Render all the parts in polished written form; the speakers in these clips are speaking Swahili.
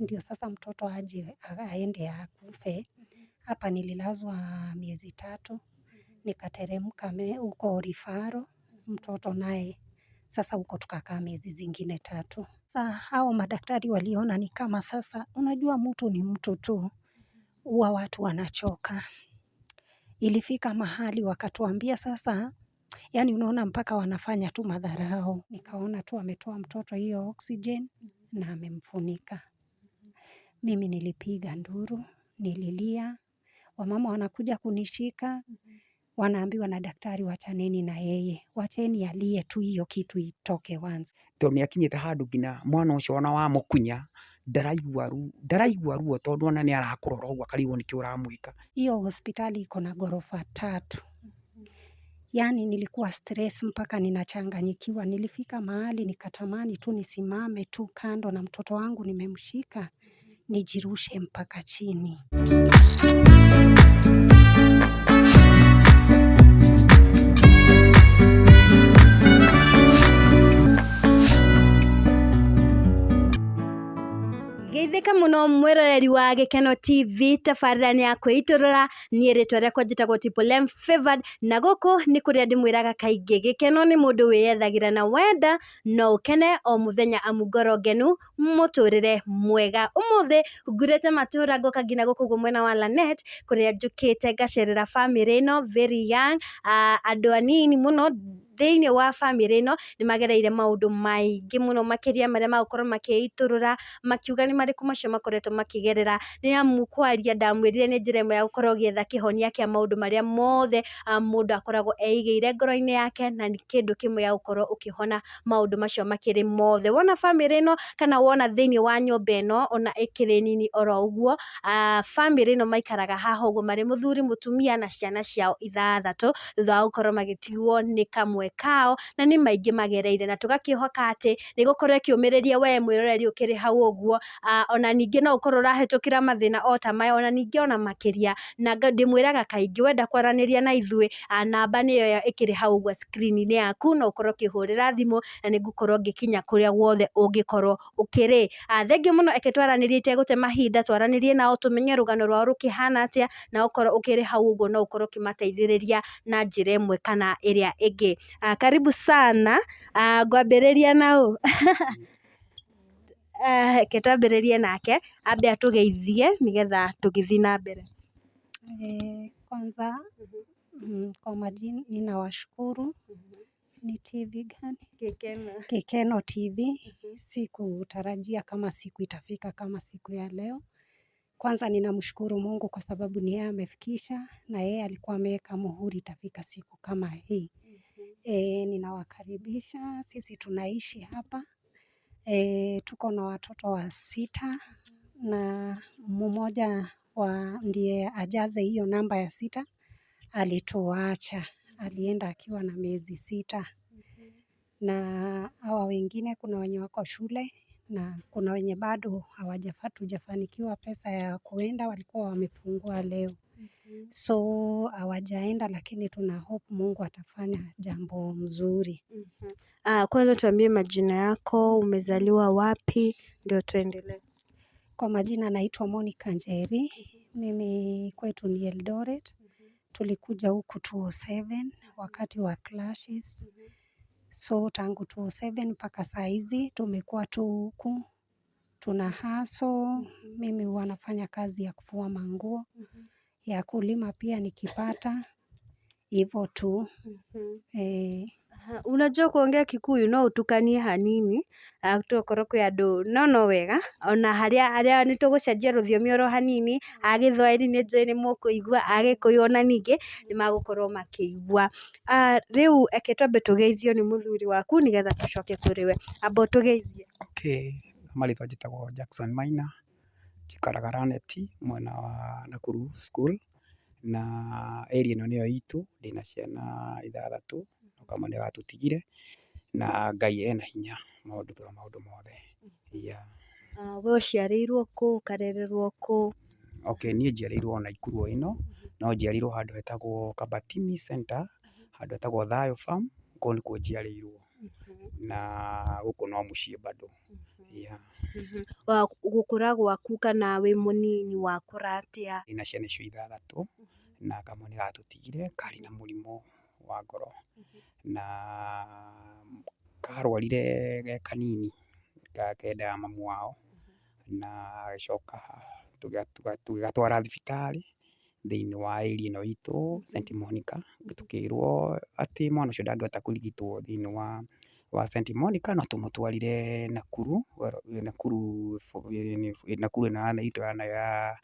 Ndio sasa mtoto aje aende akufe. Hapa nililazwa miezi 3, nikateremka huko referral, mtoto naye sasa huko tukakaa miezi zingine 3. Sasa hao madaktari waliona ni kama sasa, unajua mtu ni mtu tu, huwa watu wanachoka. Ilifika mahali wakatuambia sasa, yani unaona mpaka wanafanya tu madharau. Nikaona tu ametoa mtoto hiyo oxygen na amemfunika. Mimi nilipiga nduru, nililia, wamama wanakuja kunishika, wanaambiwa na daktari wachaneni na yeye, wacheni alie tu hiyo kitu itoke once. Tondũ nĩ akinyĩte handũ nginya mwana ũcio ona wamũkunya ndaraigua ruo tondũ ona nĩ arakũrora ũguo akarigwo nĩkĩ ũramwĩka. Hiyo hospitali iko na ghorofa 3. Yani nilikuwa stress mpaka ninachanganyikiwa. Nilifika mahali nikatamani tu nisimame tu kando na mtoto wangu nimemshika, nijirushe mpaka chini. Geithĩka mũno mwĩroreri wa Gĩkeno TV tabarĩra nĩ ya kwĩitũrũra. Niĩ rĩtwa rĩakwa njĩtagwo Triple M Favored, na gũkũ nĩ kũrĩa ndĩmwĩraga kaingĩ gĩkeno nĩ mũndũ wĩyethagĩra na wenda no ũkene o mũthenya amu ngoro ngenu mũtũrĩre mwega. Ũmũthĩ ngurĩte matũra ngoka nginya gũkũ ũguo mwena wa Lanet kũrĩa njũkĩte ngacerera bamĩrĩ ĩno very young, andũ anini mũno thĩinĩ wa bamĩrĩ ĩno nĩ magereire maũndũ maingĩ mũno makĩria marĩa magũkorwo makĩitũrũra makiuga nĩ marĩkũ macio makoretwo makĩgerera. Nĩ amu kwaria ndamwĩrire nĩ njĩra ĩmwe ya gũkorwo ũgĩetha kĩhonia kĩa maũndũ marĩa mothe mũndũ akoragwo eigĩire ngoro-inĩ yake, na nĩ kĩndũ kĩmwe gĩa gũkorwo ũkĩhona maũndũ macio makĩrĩ mothe. Wona bamĩrĩ ĩno kana wona thĩinĩ wa nyũmba ĩno ona ĩkĩrĩ nini oro ũguo, bamĩrĩ ĩno maikaraga haha ũguo marĩ mũthuri, mũtumia na ciana ciao 6 thutha wa gũkorwo magĩtigwo nĩ kamwe kao, na nĩ maingĩ magereire, na tũgakĩhoka atĩ nĩ gũkorwo ĩkĩũmĩrĩria we mwĩroreri ũkĩrĩ hau ũguo, ona ningĩ no ũkorwo ũrahĩtũkĩra mathĩna o ta maya, ona ningĩ ona makĩria. Na ndĩmwĩraga kaingĩ wenda kwaranĩria na ithuĩ, namba nĩyo ĩkĩrĩ hau ũguo screen-inĩ yaku, no ũkorwo ũkĩhũrĩra thimũ na nĩ ngũkorwo ngĩkinya kũrĩa guothe ũngĩkorwo ũkĩrĩ. Thengiũ mũno, eke twaranĩrie itegũte mahinda, twaranĩrie nao tũmenye rũgano rwao rũkĩhana atĩa, na ũkorwo ũkĩrĩ hau ũguo no ũkorwo ũkĩmateithĩrĩria na njĩra ĩmwe kana ĩrĩa ĩngĩ. Karibu sana. Ngwambĩrĩria na ũ? Reke twambĩrĩrie nake ambe atũgeithie nĩgetha tũgĩthiĩ na mbere. Kwanza kwa majina ninawashukuru. Ni TV gani? Kikeno. Kikeno TV. Sikutarajia kama siku itafika kama siku ya leo. Kwanza ninamshukuru Mungu kwa sababu ni yeye amefikisha na yeye alikuwa ameweka muhuri itafika siku kama hii. Ninawakaribisha. Sisi tunaishi hapa. Tuko na watoto wa 6 na mmoja wa ndiye ajaze hiyo namba ya 6 alituacha. Alienda akiwa na miezi 6. Na hawa wengine kuna wenye wako shule na kuna wenye bado hawajafanikiwa pesa ya kuenda, walikuwa wamefungua leo. So hawajaenda, lakini tuna hope Mungu atafanya jambo mzuri. Kwanza tuambie majina yako, umezaliwa wapi, ndio tuendelee. Kwa majina naitwa Monica Njeri. Mimi kwetu ni Eldoret. Tulikuja huku 2007 wakati wa clashes. So tangu 2007 mpaka saa hizi tumekuwa tu huku. Tuna hustle. Mimi huwa nafanya kazi ya kufua manguo, ya kulima pia nikipata. Hivyo tu. Unajua kuongea Kikuyu no utukanie hanini, tokorwo kwĩ andũ no wega ona harĩa arĩa nĩ tũgũcenjia rũthiomi oro hanini, a Gĩthwaĩri nĩ njũĩ nĩ mũkũigua, a Gĩkũyũ ona ningĩ nĩ magũkorwo makĩigua. Rĩu reke twambe tũgeithio nĩ mũthuri waku nĩgetha tũcoke kũrĩ we. Amba ũtũgeithie. Okay, marĩtwa njĩtagwo Jackson Maina, njikaraga Lanet mwena wa Nakuru school, na area ĩno nĩyo itũ, ndĩna ciana 6, no kamwe nĩ gatũtigire, na Ngai ena hinya maũndũ maũndũ mothe. Yeah. We ũciarĩirwo kũ, ũkarererwo kũ? Okay, niĩ njiarĩirwo Nakuru ĩno, no njiarĩirwo handũ hetagwo Kabatini Center, handũ hetagwo Thayo Farm, kũu nĩkuo njiarĩirwo. Na gũkũ no mũciĩ bado. Yeah. Gũkũra gwaku kana wĩ mũnini wakũra atĩa? Ndĩna ciana icio ithathatũ na kamwe nĩ gatũtigire karĩ na mũrimũ wa ngoro na karwarire ge kanini kendaga mamu wao na agĩcoka tũgĩgatwara thibitarĩ thĩinĩ wa area ĩno itũ St Monica, tũkĩrwo atĩ mwana ũcio ndangĩhota kũrigitwo thĩinĩ wa St Monica no tũmũtwarire Nakuru, Nakuru Nakuru ĩno itũ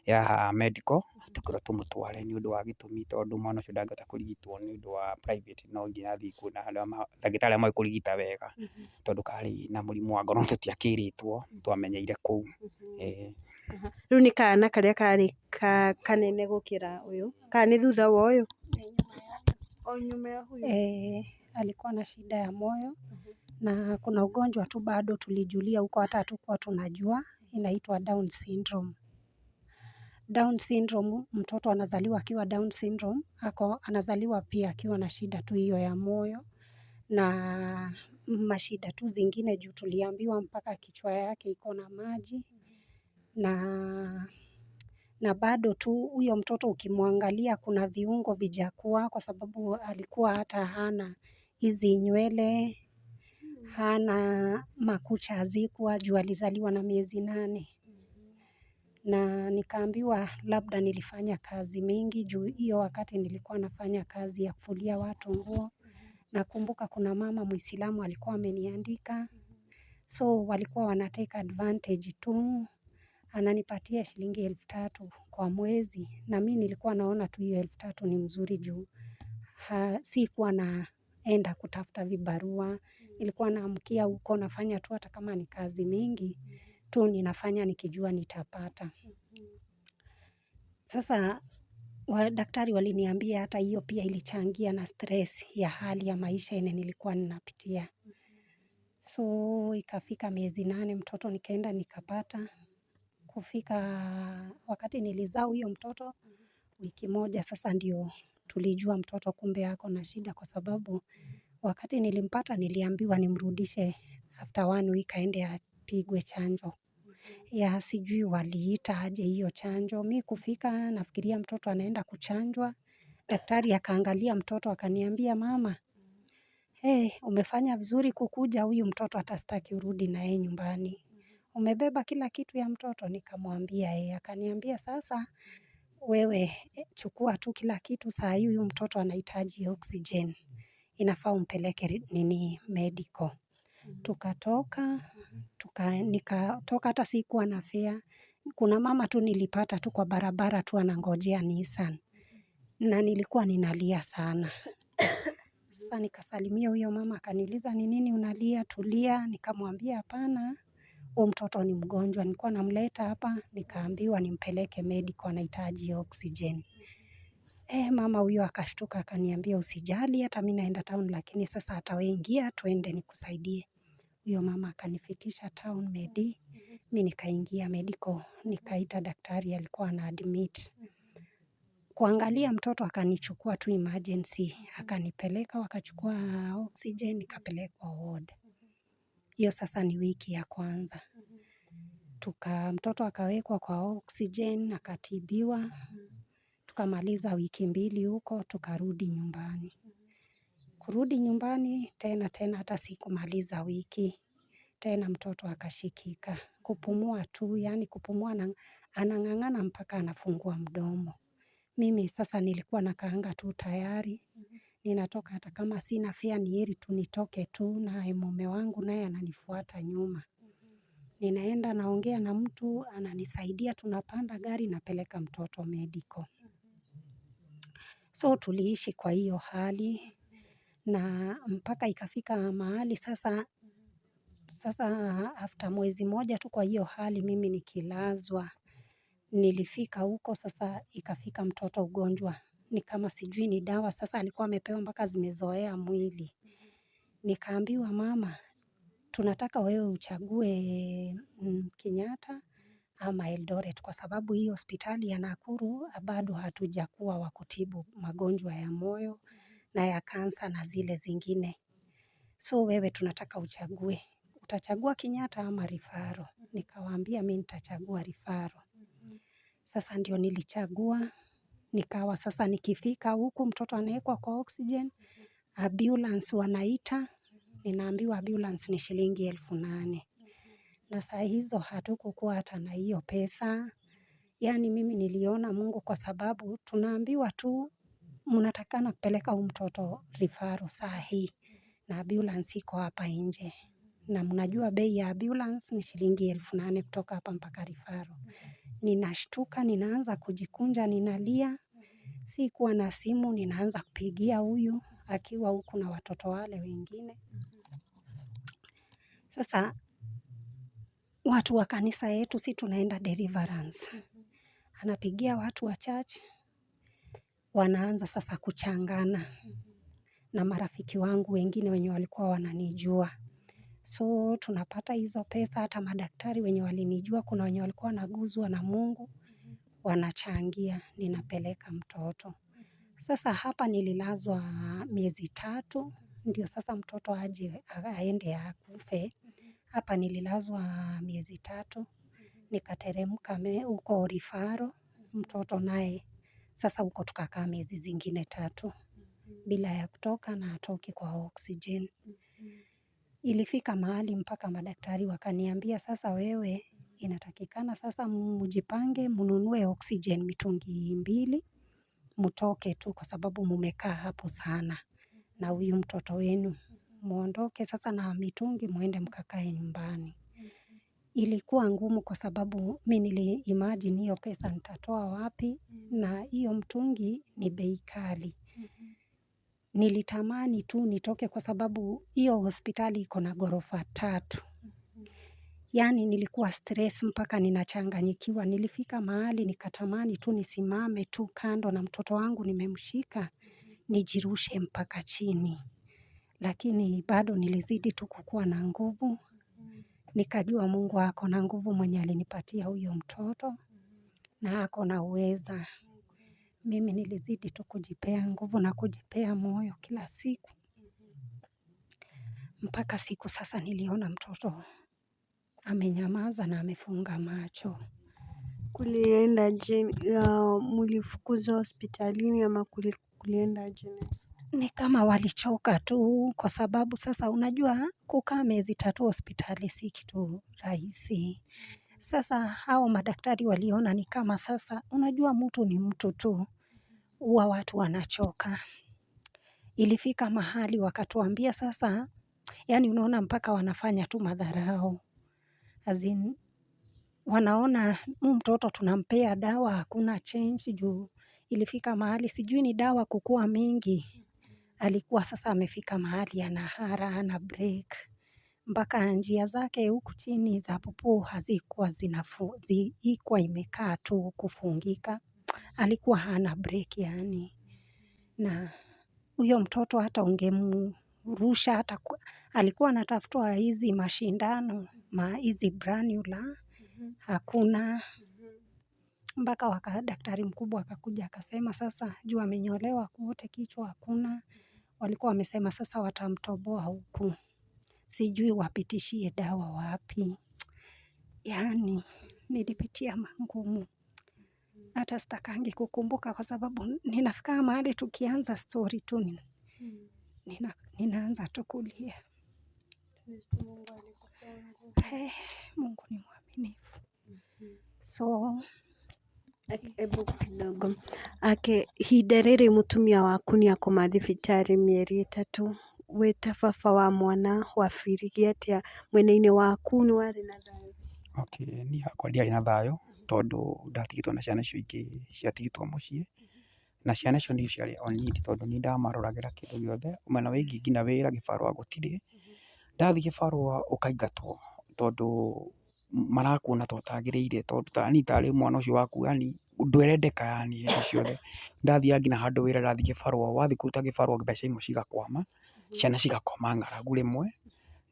ya medical, tũkĩrwo tũmũtware nĩ ũndũ wa gĩtũmi tondũ mwana ũcio ndangĩhota kũrigitwo nĩ ũndũ wa private, no nginya athiĩ kuona ndagĩtarĩ arĩa moĩ kũrigita wega, tondũ karĩ na mũrimũ wa ngoro no tũtiakĩrĩtwo, twamenyeire kũu. Ĩĩ. Rĩu nĩ kana karĩa karĩ kanene gũkĩra ũyũ, kana nĩ thutha wa ũyũ? O nyuma ya huyu. Alikuwa na shida ya moyo na kuna ugonjwa tu bado tulijulia huko hata hatukuwa tunajua, inaitwa Down syndrome. Down syndrome, mtoto anazaliwa akiwa Down syndrome, ako anazaliwa pia akiwa na shida tu hiyo ya moyo na mashida tu zingine juu tuliambiwa mpaka kichwa yake iko na maji na bado tu huyo mtoto ukimwangalia kuna viungo vijakuwa, kwa sababu alikuwa hata hana hizi nywele, hana makucha hazikuwa juu alizaliwa na miezi 8. Na nikaambiwa labda nilifanya kazi mingi juu hiyo wakati nilikuwa nafanya kazi ya kufulia watu nguo. Nakumbuka kuna mama Muislamu alikuwa ameniandika, so walikuwa wanatake advantage tu, ananipatia shilingi 3,000 kwa mwezi, na mi nilikuwa naona tu hiyo 3,000 ni mzuri juu sikuwa naenda kutafuta vibarua, nilikuwa naamkia huko nafanya tu hata kama ni kazi mingi tu ninafanya nikijua nitapata. Sasa daktari waliniambia hata hiyo pia ilichangia na stress ya hali ya maisha yenye nilikuwa ninapitia. So ikafika miezi 8 mtoto nikaenda nikapata. Kufika wakati nilizaa huyo mtoto wiki moja sasa ndio tulijua mtoto kumbe ako na shida, kwa sababu wakati nilimpata niliambiwa nimrudishe after 1 week aende apigwe chanjo. Ya sijui waliita aje hiyo chanjo. Mi kufika nafikiria mtoto anaenda kuchanjwa. Daktari akaangalia mtoto akaniambia, mama, hey, umefanya vizuri kukuja, huyu mtoto hata sitaki urudi na yeye nyumbani. Umebeba kila kitu ya mtoto? Nikamwambia yeye. Akaniambia sasa wewe chukua tu kila kitu, saa hii huyu mtoto anahitaji oxygen, inafaa umpeleke nini medical. Tukatoka, nikatoka hata sikuwa na fare. Kuna mama tu nilipata tu kwa barabara tu anangojea Nissan, na nilikuwa ninalia sana. Sasa nikasalimia huyo mama akaniuliza ni nini unalia, tulia. Nikamwambia hapana, huyu mtoto ni mgonjwa, nilikuwa namleta hapa nikaambiwa nimpeleke medical, anahitaji oxygen. Mama huyo akashtuka akaniambia usijali, hata mimi naenda town, lakini sasa hata wewe ingia twende nikusaidie. Huyo mama akanifikisha town medi, mimi nikaingia medical, nikaita daktari alikuwa ana admit. Kuangalia mtoto akanichukua tu emergency, akanipeleka wakachukua oxygen, nikapelekwa ward. Hiyo sasa ni wiki ya kwanza. Mtoto akawekwa kwa oxygen, akatibiwa. Tukamaliza wiki 2 huko, tukarudi nyumbani. Kurudi nyumbani tena tena hata sikumaliza wiki. Tena mtoto akashikika. Kupumua tu, yani kupumua anang'ang'ana mpaka anafungua mdomo. Mimi sasa nilikuwa nakaanga tu tayari. Ninatoka hata kama sina fare ni heri tu nitoke tu, naye mume wangu naye ananifuata nyuma. Ninaenda naongea na mtu ananisaidia, tunapanda gari napeleka mtoto medical. So tuliishi kwa hiyo hali na mpaka ikafika mahali sasa after mwezi moja tu kwa hiyo hali mimi nikilazwa. Nilifika huko sasa ikafika mtoto ugonjwa. Ni kama sijui ni dawa sasa alikuwa amepewa mpaka zimezoea mwili. Nikaambiwa mama, tunataka wewe uchague Kenyatta ama Eldoret, kwa sababu hii hospitali ya Nakuru bado hatujakuwa wa kutibu magonjwa ya moyo na ya kansa na zile zingine. So wewe tunataka uchague, utachagua Kenyatta ama Rifaro? Nikawaambia mi nitachagua Rifaro. Sasa ndio nilichagua, nikawa sasa nikifika huku mtoto anawekwa kwa oxygen, ambulance wanaita, ninaambiwa ambulance ni shilingi 8,000. Na saa hizo hatukukuwa hata na hiyo pesa. Yaani mimi niliona Mungu kwa sababu tunaambiwa tu mnatakana kupeleka huyu mtoto Rifaro saa hii na ambulance iko hapa nje. Na mnajua bei ya ambulance ni shilingi 8,000 kutoka hapa mpaka Rifaro. Ninashtuka, ninaanza kujikunja, ninalia. Sikuwa na simu, ninaanza kupigia huyu akiwa huku na watoto wale wengine. Sasa watu wa kanisa yetu si tunaenda deliverance. Anapigia watu wa church, wanaanza sasa kuchangana na marafiki wangu wengine wenye walikuwa wananijua. So tunapata hizo pesa, hata madaktari wenye walinijua, kuna wenye walikuwa wanaguzwa na Mungu, wanachangia, ninapeleka mtoto. Sasa hapa nililazwa miezi 3, ndio sasa mtoto aje aende akufe. Hapa nililazwa miezi 3, nikateremka huko Rifaro, mtoto naye sasa huko tukakaa miezi zingine 3 bila ya kutoka na atoki kwa oxygen. Ilifika mahali mpaka madaktari wakaniambia sasa wewe inatakikana sasa mjipange mnunue oxygen mitungi 2 mtoke tu kwa sababu mumekaa hapo sana na huyu mtoto wenu, muondoke sasa na mitungi muende mkakae nyumbani. Ilikuwa ngumu kwa sababu mi nili imagine hiyo pesa nitatoa wapi na hiyo mtungi ni bei kali. Nilitamani tu nitoke kwa sababu hiyo hospitali iko na ghorofa 3. Yaani nilikuwa stress mpaka ninachanganyikiwa. Nilifika mahali nikatamani tu nisimame tu kando na mtoto wangu nimemshika nijirushe mpaka chini. Lakini bado nilizidi tu kukuwa na nguvu. Nikajua Mungu ako na nguvu mwenye alinipatia huyo mtoto na ako na uweza. Mimi nilizidi tu kujipea nguvu na kujipea moyo kila siku. Mpaka siku sasa niliona mtoto amenyamaza na amefunga macho. Kulienda je? Mulifukuzwa hospitalini ama kulienda je next? Ni kama walichoka tu kwa sababu sasa unajua kukaa miezi 3 hospitali si kitu rahisi. Sasa hao madaktari waliona ni kama sasa unajua mtu ni mtu tu, huwa watu wanachoka. Ilifika mahali wakatuambia sasa, yaani unaona mpaka wanafanya tu madharau. As in, wanaona huyu mtoto tunampea dawa hakuna change juu ilifika mahali sijui ni dawa kukua mingi. Alikuwa sasa amefika mahali anahara, hana break. Mpaka njia zake huku chini za pupu hazikuwa ikuwa imekaa tu kufungika. Alikuwa hana break yani. Na huyo mtoto hata ungemrusha hata alikuwa anatafutwa hizi mashindano, hizi branula, hakuna. Mpaka daktari mkubwa akakuja akasema sasa juu amenyolewa kwote kichwa hakuna. Walikuwa wamesema sasa watamtoboa huku. Sijui wapitishie dawa wapi. Yaani nilipitia mangumu. Hata sitakangi kukumbuka kwa sababu ninafika mahali tukianza story tu ninaanza tu kulia. Mungu ni mwaminifu. So Ebu kidogo ake ihinda rĩrĩ mũtumia waku nĩakoma thibitarĩ mĩeri 3 wĩ ta baba wa mwana wabiririe atĩa mwena-inĩ waku nĩ warĩ na thayũ? Okay, niĩ hakwa ndiarĩ na thayũ tondũ ndatigĩtwo na ciana icio ingĩ ciatigĩtwo mũciĩ na ciana icio nĩcio ciarĩ on need tondũ niĩ ndamaroragĩra kĩndũ gĩothe mwena wĩgiĩ nginya wĩra gĩbarũa gũtirĩ. Ndathiĩ gĩbarũa ũkaingatwo tondũ marakuona ta ũtagĩrĩire tondũ yani tarĩ mwana ũcio waku yani ndũrendeka yani hĩndĩ ciothe. Ndathiaga nginya handũ wĩra ndathiĩ gĩbarũa, wathiĩ kũruta gĩbarũa mbeca imwe cigakwama, ciana cigakoma ng'aragu rĩmwe.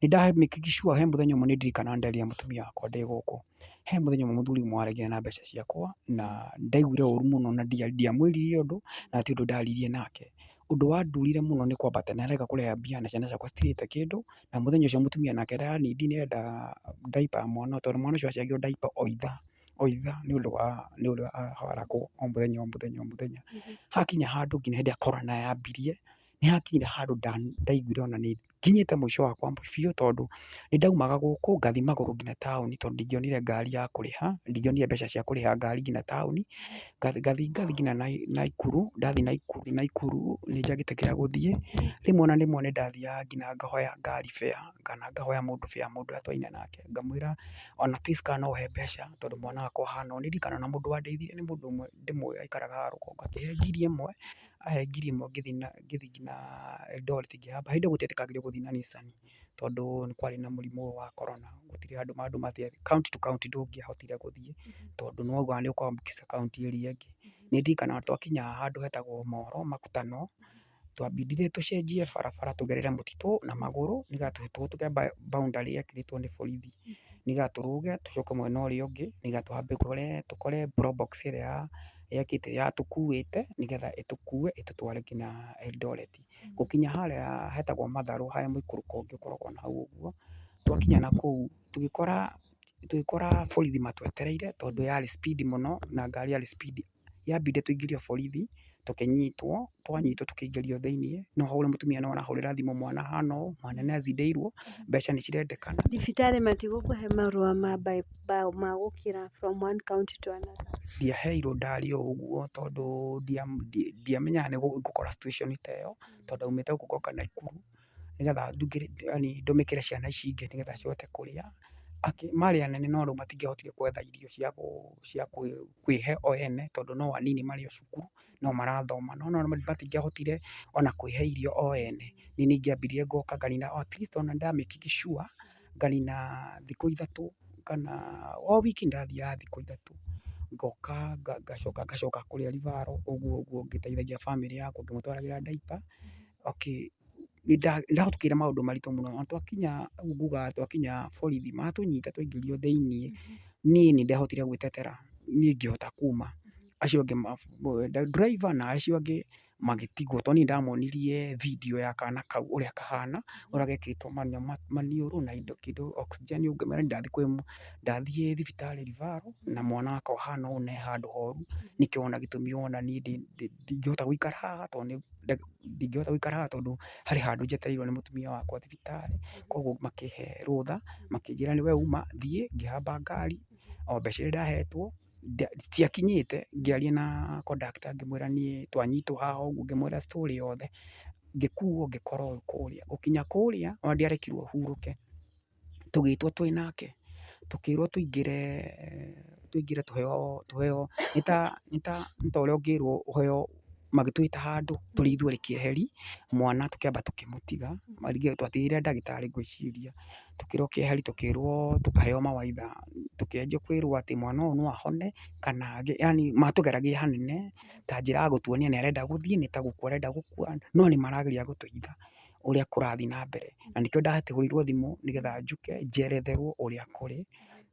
Nĩ nda make sure he mũthenya ũmwe nĩ ndirikanaga nderire mũtumia wakwa ndĩ gũkũ, he mũthenya ũmwe mũthuri ũmwe waregire na mbeca ciakwa na ndaiguire ũru mũno na ndiamwĩrire ũndũ na hatirĩ ũndũ ndaririe nake. Ũndũ wandurire mũno nĩ kwambata nĩarega kũrĩha mbia na ciana ciakwa citirĩte kĩndũ, na mũthenya ũcio mũtumia nake aranindi nĩenda diaper ya mwana tondũ mwana ũcio acenjagio diaper o ithaa o ithaa nĩ ũndũ wa nĩ ũrĩa aharagwo o mũthenya o mũthenya o mũthenya. Hakinya handũ nginya hĩndĩ ĩrĩa corona yambirie, nĩ hakinyire handũ ndaiguire ona nĩ nginyĩte mũico wakwa biũ, tondũ nĩ ndaumaga gũkũ ngathiĩ magũrũ nginya taũni, tondũ ndingĩonire ngari ya kũrĩha, ndingĩonire mbeca cia kũrĩha ngari nginya taũni, ngathiĩ ngathiĩ nginya Naikuru, ndathiĩ Naikuru nĩ njagĩte kĩrĩa gũthiĩ, rĩmwe na rĩmwe nĩ ndathiaga nginya ngahoya ngari fare kana ngahoya mũndũ fare, mũndũ ũrĩa twaina nake, ngamwĩra ona at least kana no ũhe mbeca tondũ mwana wakwa ahana ũũ. Nĩ ndirikanaga ona mũndũ wandeithirie nĩ mũndũ ũmwe ndĩmũĩ aikaraga haha rũgongo, akĩhe 1000, ahe 1000 ngĩthiĩ nginya Eldoret ngĩhamba. Hĩndĩ ĩyo gũtietĩkagĩrio gũthiĩ na Nissan tondũ nĩ kwarĩ na mũrimũ ũyũ wa corona, gũtirĩ handũ county to county ndũngĩahotire gũthiĩ tondũ nĩ waugaga nĩ ũkũ-ambukiza county ĩrĩa ĩngĩ. Nĩ ndirikanaga twakinya handũ hetagwo Moro Makutano, twambindire tũcenjie barabara tũgerere mũtitũ na magũrũ nĩgetha tũhĩtũke boundary yekĩrĩtwo nĩ borithi, nĩgetha tũrũge tũcoke mwena ũrĩa ũngĩ, nĩgetha tũhambe tũkore Probox ĩrĩa yekĩte yatũkuĩte nĩgetha ĩtũkue ĩtũtware nginya Eldoret. Gũkinya harĩa hetagwo Matharũ harĩa mũikũrũko ũngĩ ũkoragwo na hau ũguo, twakinya nakũu tũgĩkora borithi matwetereire tondũ yarĩ speed mũno na ngari yarĩ speed, yambire tũingĩrio borithi tũkĩnyitwo, twanyitwo tũkĩingĩrio thĩiniĩ, no hau mũtumia no arahũrĩra thimũ mwana ahana ũũ, mwana nĩ azindĩirwo, mbeca nĩ cirendekana. Thibitarĩ matigũkũhe marũa ma gũkĩra from one county to another? Ndiaheirwo ndarĩ o ũguo tondũ ndiamenyaga nĩ ngũkora situation ta ĩyo, tondũ ndaumĩte gũkũ ngoka Naikuru nĩgetha yaani ndũmĩkĩre ciana ici ingĩ nĩgetha cihote kũrĩa. Marĩ anene no rĩu matingĩahotire gwetha irio cia kwĩhe o ene tondũ no anini marĩ o cukuru no marathoma, no matingĩahotire ona kwĩhe irio o ene. Niĩ nĩ ingĩambirie ngoka nganina at least ona nĩ nda make sure nganina thikũ 3 kana o wiki ndathiaga thikũ 3, ngoka ngacoka ngacoka kũrĩa Riverall ũguo ũguo ngĩteithagia bamĩrĩ yakwa ngĩmũtwaragĩra diaper. Okay, nĩ ndahĩtũkĩire maũndũ maritũ mũno na twakinya ũguo ngugaga twakinya borithi matũnyita twaingĩrio thĩiniĩ, niĩ nĩ ndahotire gwĩtetera, niĩ ngĩhota kuma, acio angĩ driver na acio angĩ magĩtigwo tondũ niĩ ndamonirie video ya kana kau ũrĩa kahana, ũrĩa gekĩrĩtwo maniũrũ na indo kĩndũ oxygen, ngĩmera ndathiĩ thibitarĩ Riverall na mwana wakwa ahana ũũ na e handũ horu, nĩkĩo wona gĩtũmi wona niĩ ndingĩhota gũikara haha tondũ ndingĩhota gũikara haha tondũ harĩ handũ njetereirwo nĩ mũtumia wakwa thibitarĩ. Koguo makĩhe rũtha, makĩnjĩra we uma thiĩ, ngĩhamba ngari o mbeca iria ndahetwo citiakinyĩte, ngĩaria na conductor ngĩmwĩra niĩ twanyitwo haha ũguo, ngĩmwĩra story yothe, ngĩkuo ngĩkorwo kũrĩa. Gũkinya kũrĩa ona ndiarekirwo hurũke, tũgĩtwo twĩ nake, tũkĩrwo tũingĩre tũingĩre tũheo tũheo nĩ ta ũrĩa ũngĩrwo ũheo magĩtwĩta handũ tũrĩ ithuerĩ kĩeheri, mwana tũkĩamba tũkĩmũtiga, twatigire ndagĩtarĩ ngwĩciria, tũkĩrwo kĩeheri tũkĩrwo tũkaheo mawaitha, tũkĩanjia kwĩrwo atĩ mwana ũyũ no ahone kana yaani matũgeragia hanene ta njĩra ya gũtuonia nĩ arenda gũthiĩ, nĩ ta gũkua arenda gũkua, no nĩ marageria gũtũhitha ũrĩa kũrathiĩ na mbere. Na nĩkĩo ndahũrĩirwo thimũ nĩgetha njũke njeretherwo ũrĩa kũrĩ,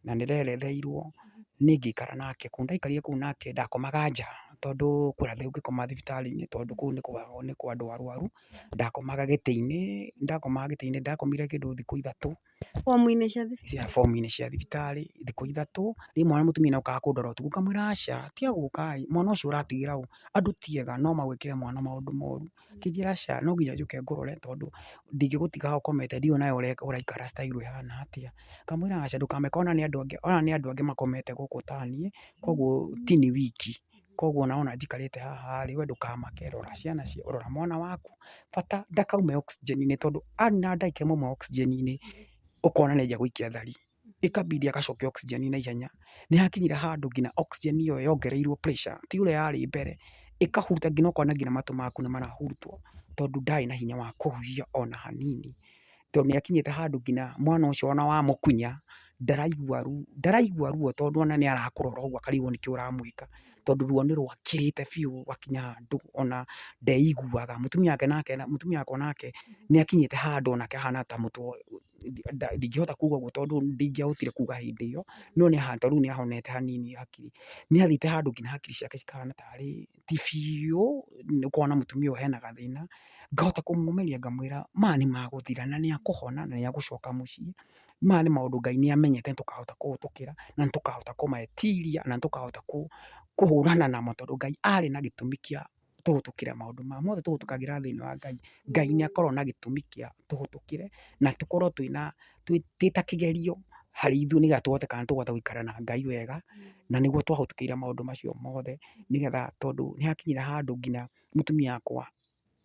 na nĩ nderetheirwo niĩ ngĩikara nake kũu. Ndaikarire kũu nake ndakomaga nja tondũ kwĩ handũ ũngĩkoma thibitarĩ-inĩ tondũ kũu nĩ kwa andũ arwaru. Ndakomaga gĩtĩ-inĩ, ndakomaga gĩtĩ-inĩ, ndakomire kĩndũ thikũ 3 Bomu-inĩ cia thibitarĩ? Bomu-inĩ cia thibitarĩ thikũ 3. Rĩmwe mũtumia nĩ okaga kũndora ũtukũ ngamwĩra aca tiga gũka ĩ, mwana ũcio ũratigĩra ũ? Andũ ti ega no magwĩkĩre mwana maũndũ moru. Akĩnjĩra aca no nginya njũke ngũrore tondũ ndingĩgũtiga haha ũkomete ndiũĩ nawe ũraikara style ĩhana atĩa. Ngamwĩra aca ndũkamake ona nĩ andũ angĩ, ona nĩ andũ angĩ makomete gũkũ taniĩ, koguo ti niĩ wiki. Koguo ona wona njikarĩte haha rĩ, we ndũkamake, rora ciana, rora mwana waku, bata ndakaume oxygen-inĩ tondũ anina ndagĩka ĩmwe auma oxygen-inĩ ũkona nĩ anjia gũikia thari, ĩkambidi agacokia oxygen na ihenya. Nĩ hakinyire handũ nginya oxygen ĩyo yongereirwo pressure, ti ũrĩa yarĩ mbere, ĩkahuruta nginya ũkona nginya matũ maku nĩ marahurutwo tondũ ndarĩ na hinya wa kũhuhia ona hanini. Tondũ nĩ akinyĩte handũ nginya mwana ũcio ona wamũkunya ndaraigua ruo tondũ ona nĩ arakũrora ũguo akarigwo nĩkĩ ũramwĩka, tondũ ruo nĩ rwakĩrĩte biũ rwakinya handũ ona ndeiguaga. Mũtumia wake nake, mũtumia wakwa nake nĩ akinyĩte handũ onake ahana ta mũtwe Ndingĩhota kuga ũguo tondũ ndingĩahotire kuga hĩndĩ ĩyo, no nĩ tondũ rĩu nĩ ahonete hanini hakiri. Nĩ athiĩte handũ nginya hakiri ciake cikahana tarĩ ti biũ, ũkona mũtumia ũyũ hena gathĩna. Ngahota kũmũmĩria ngamwĩra maya nĩ magũthira na nĩ akũhona na nĩ agũcoka mũciĩ. Maya nĩ maũndũ Ngai nĩ amenyete nĩ tũkahota kũhĩtũkĩra na nĩ tũkahota kũmetiria na nĩ tũkahota kũhũrana namo tondũ Ngai arĩ na gĩtũmi kĩa tũhĩtũkĩre maũndũ maya mothe tũhĩtũkagĩra thĩinĩ wa Ngai. Ngai nĩ akoragwo na gĩtũmi kĩa tũhĩtũkĩre na tũkorwo twĩna twĩ ta kĩgerio harĩ ithuĩ nĩgetha tũhote kana tũkahota gũikara na Ngai wega, na nĩguo twahĩtũkĩire maũndũ macio mothe nĩgetha tondũ nĩ hakinyire handũ nginya mũtumia wakwa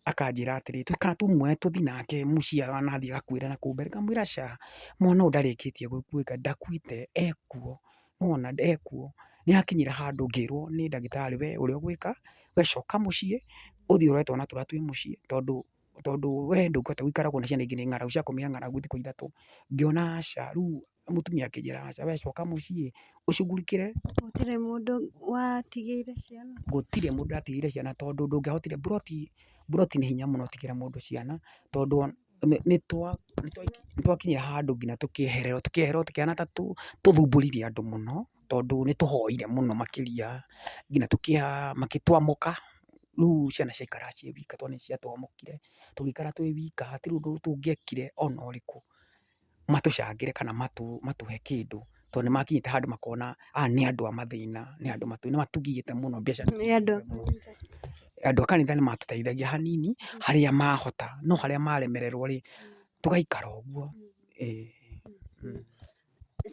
akanjĩra atĩrĩ, kana tũmuoe tũthiĩ nake mũciĩ anathiĩ agakuĩra nakũu mbere, ngamwĩra aca, mwana ũyũ ndarĩkĩtie gwĩka ndakuĩte ekuo, nĩwona ekuo. Nĩ hakinyire handũ ngĩrwo nĩ ndagĩtarĩ we ũrĩa ũgwĩka, we coka mũciĩ ũthiĩ ũrore twana tũrĩa twĩ mũciĩ tondũ tondũ we ndũngĩhota gũikara ũguo na ciana ingĩ nĩ ng'aragu ciakomire ng'aragu thikũ 3. Ngĩona aca, rĩu mũtumia akĩnjĩra aca, we coka mũciĩ ũcugurikĩre. Gũtirĩ mũndũ watigĩire ciana? Gũtirĩ mũndũ watigĩire ciana tondũ ndũngĩahotire mburoti, mburoti nĩ hinya mũno ũtigĩre mũndũ ciana tondũ nĩ twakinyire handũ nginya tũkĩehererwo, tũkĩehererwo tũkĩhana ta tũthumbũrire andũ mũno tondũ nĩ tũhoire mũno makĩria nginya makĩtwamũka. Rĩu ciana ciaikaraga ciĩ wika tondũ nĩ ciatwamũkire, tũgĩikara twĩ wika hatirĩ ũndũ tũngĩekire ona ũrĩkũ matũcangĩre kana matũhe kĩndũ tondũ nĩ makinyĩte handũ makona aya nĩ andũ a mathĩna, nĩ andũ nĩ matũgiĩte mũno mbeca. Nĩ andũ Andũ a kanitha nĩ matũteithagia hanini harĩa mahota, no harĩa maremererwo rĩ tũgaikara ũguo.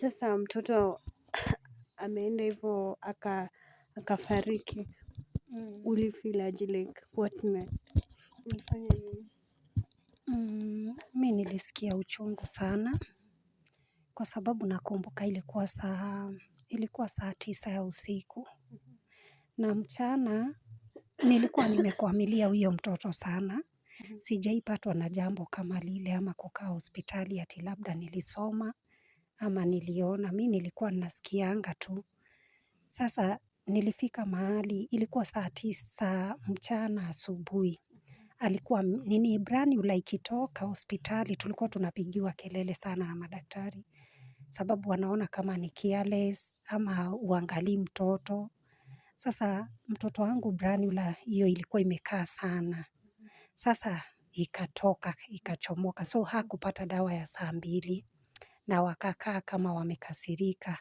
Sasa mtoto ameenda hivyo akafariki. Ulifeel aje, like what next? Ulifanya nini? Mi nilisikia uchungu sana kwa sababu nakumbuka ilikuwa saa 9 ya usiku na mchana nilikuwa nimekwamilia huyo mtoto sana. Sijaipatwa na jambo kama lile ama kukaa hospitali ati labda nilisoma ama niliona. Mi nilikuwa nasikianga tu. Sasa nilifika mahali ilikuwa saa 9 mchana asubuhi. Alikuwa nini branula ikitoka hospitali tulikuwa tunapigiwa kelele sana na madaktari sababu wanaona kama ni careless ama uangalii mtoto. Sasa mtoto wangu branula hiyo ilikuwa imekaa sana. Sasa ikatoka, ikachomoka. So hakupata dawa ya saa 2 na wakakaa kama wamekasirika.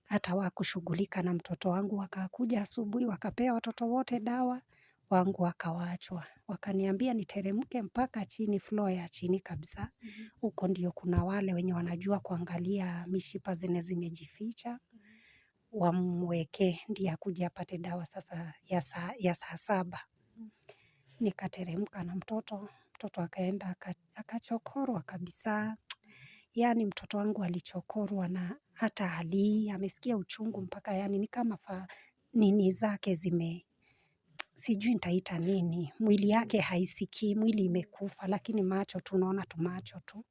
Hata hawakushughulika na mtoto wangu. Wakakuja asubuhi, wakapea watoto wote dawa, wangu wakawachwa. Wakaniambia niteremke mpaka chini, floor ya chini kabisa. Huko ndio kuna wale wenye wanajua kuangalia mishipa zenye zimejificha. Wamweke ndiye akuje apate dawa sasa ya saa 7. Nikateremka na mtoto, mtoto akaenda akachokorwa kabisa. Yaani mtoto wangu alichokorwa na hata halii, amesikia uchungu mpaka yani ni kama nini zake zime, sijui nitaita nini, mwili yake haisikii, mwili imekufa, lakini macho tunaona tu macho tu.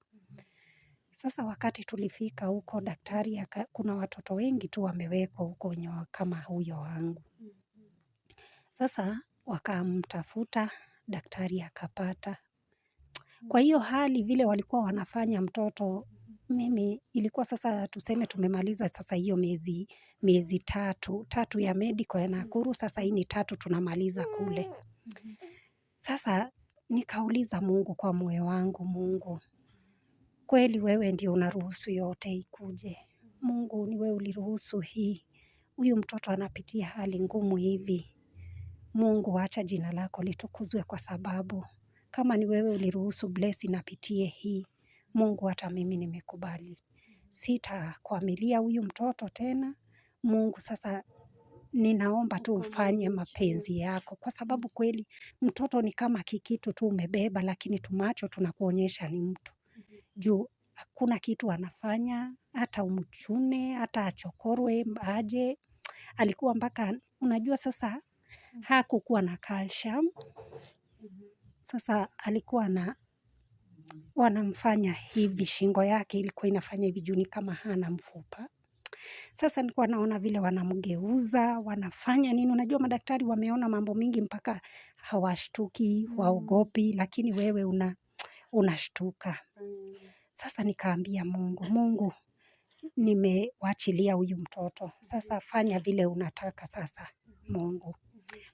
Sasa wakati tulifika huko daktari, kuna watoto wengi tu wamewekwa huko wenye kama huyo wangu. Sasa wakamtafuta, daktari akapata. Kwa hiyo hali vile walikuwa wanafanya mtoto, mimi ilikuwa sasa tuseme tumemaliza sasa hiyo miezi 3 ya medical ya Nakuru, sasa hii ni 3 tunamaliza kule. Sasa nikauliza Mungu kwa moyo wangu, Mungu, kweli wewe ndio unaruhusu yote ikuje. Mungu ni wewe uliruhusu hii. Huyu mtoto anapitia hali ngumu hivi. Mungu acha jina lako litukuzwe kwa sababu kama ni wewe uliruhusu Blessing apitie hii, Mungu hata mimi nimekubali. Sitakwamilia huyu mtoto tena. Mungu sasa ninaomba tu ufanye mapenzi yako kwa sababu kweli mtoto ni kama kikitu tu umebeba, lakini tumacho tunakuonyesha ni mtu. Juu hakuna kitu anafanya, hata umchune, hata achokorwe, aje. Alikuwa mpaka, unajua sasa hakukuwa na calcium. Sasa alikuwa na wanamfanya hivi, shingo yake ilikuwa inafanya hivi juu ni kama hana mfupa. Sasa nilikuwa naona vile wanamgeuza, wanafanya nini. Unajua madaktari wameona mambo mingi mpaka hawashtuki, waogopi, lakini wewe unashtuka. Sasa nikaambia Mungu, Mungu, nimewachilia huyu mtoto, sasa fanya vile unataka sasa Mungu.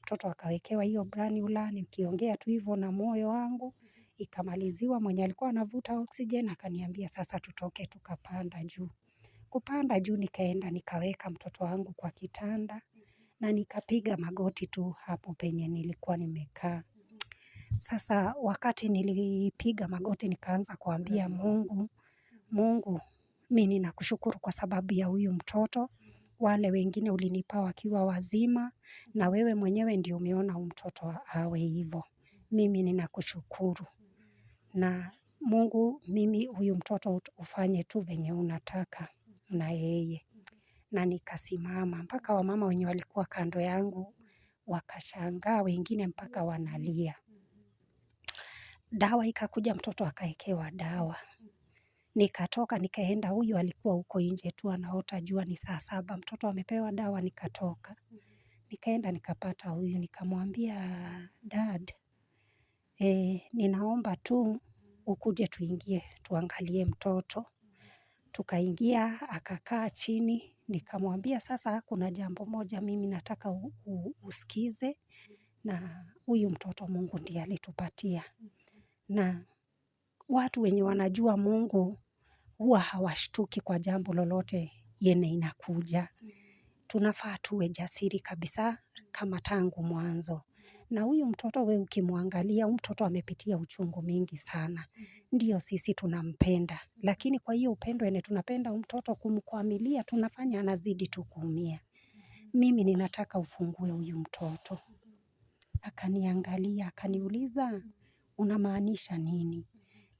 Mtoto akawekewa hiyo branula, nikiongea tu hivyo na moyo wangu, ikamaliziwa. Mwenye alikuwa anavuta oxygen akaniambia sasa tutoke, tukapanda juu. Kupanda juu nikaenda nikaweka mtoto wangu kwa kitanda na nikapiga magoti tu hapo penye nilikuwa nimekaa. Sasa wakati nilipiga magoti nikaanza kuambia Mungu, Mungu, mi ninakushukuru kwa sababu ya huyu mtoto. Wale wengine ulinipa wakiwa wazima na wewe mwenyewe ndio umeona huyu mtoto awe hivo. Mimi ninakushukuru. Na Mungu, mimi huyu mtoto ufanye tu venye unataka na yeye. Na nikasimama mpaka wamama wenye walikuwa kando yangu wakashangaa, wengine mpaka wanalia. Dawa ikakuja, mtoto akaekewa dawa. Nikatoka nikaenda, huyu alikuwa huko nje tu anaota jua ni saa 7, mtoto amepewa dawa. Nikatoka nikaenda nikapata huyu, nikamwambia, "Dad, ninaomba tu ukuje tuingie tuangalie mtoto." Tukaingia, akakaa chini, nikamwambia, "Sasa kuna jambo moja mimi nataka usikize, na huyu mtoto Mungu ndiye alitupatia. Na watu wenye wanajua Mungu huwa hawashtuki kwa jambo lolote yenye inakuja. Tunafaa tuwe jasiri kabisa kama tangu mwanzo. Na huyu mtoto, we ukimwangalia, huyu mtoto amepitia uchungu mingi sana. Ndio sisi tunampenda, lakini kwa hiyo upendo yenye tunapenda huyu mtoto, kumkwamilia tunafanya anazidi tu kuumia. Mimi ninataka ufungue huyu mtoto." Akaniangalia, akaniuliza, "Unamaanisha nini?"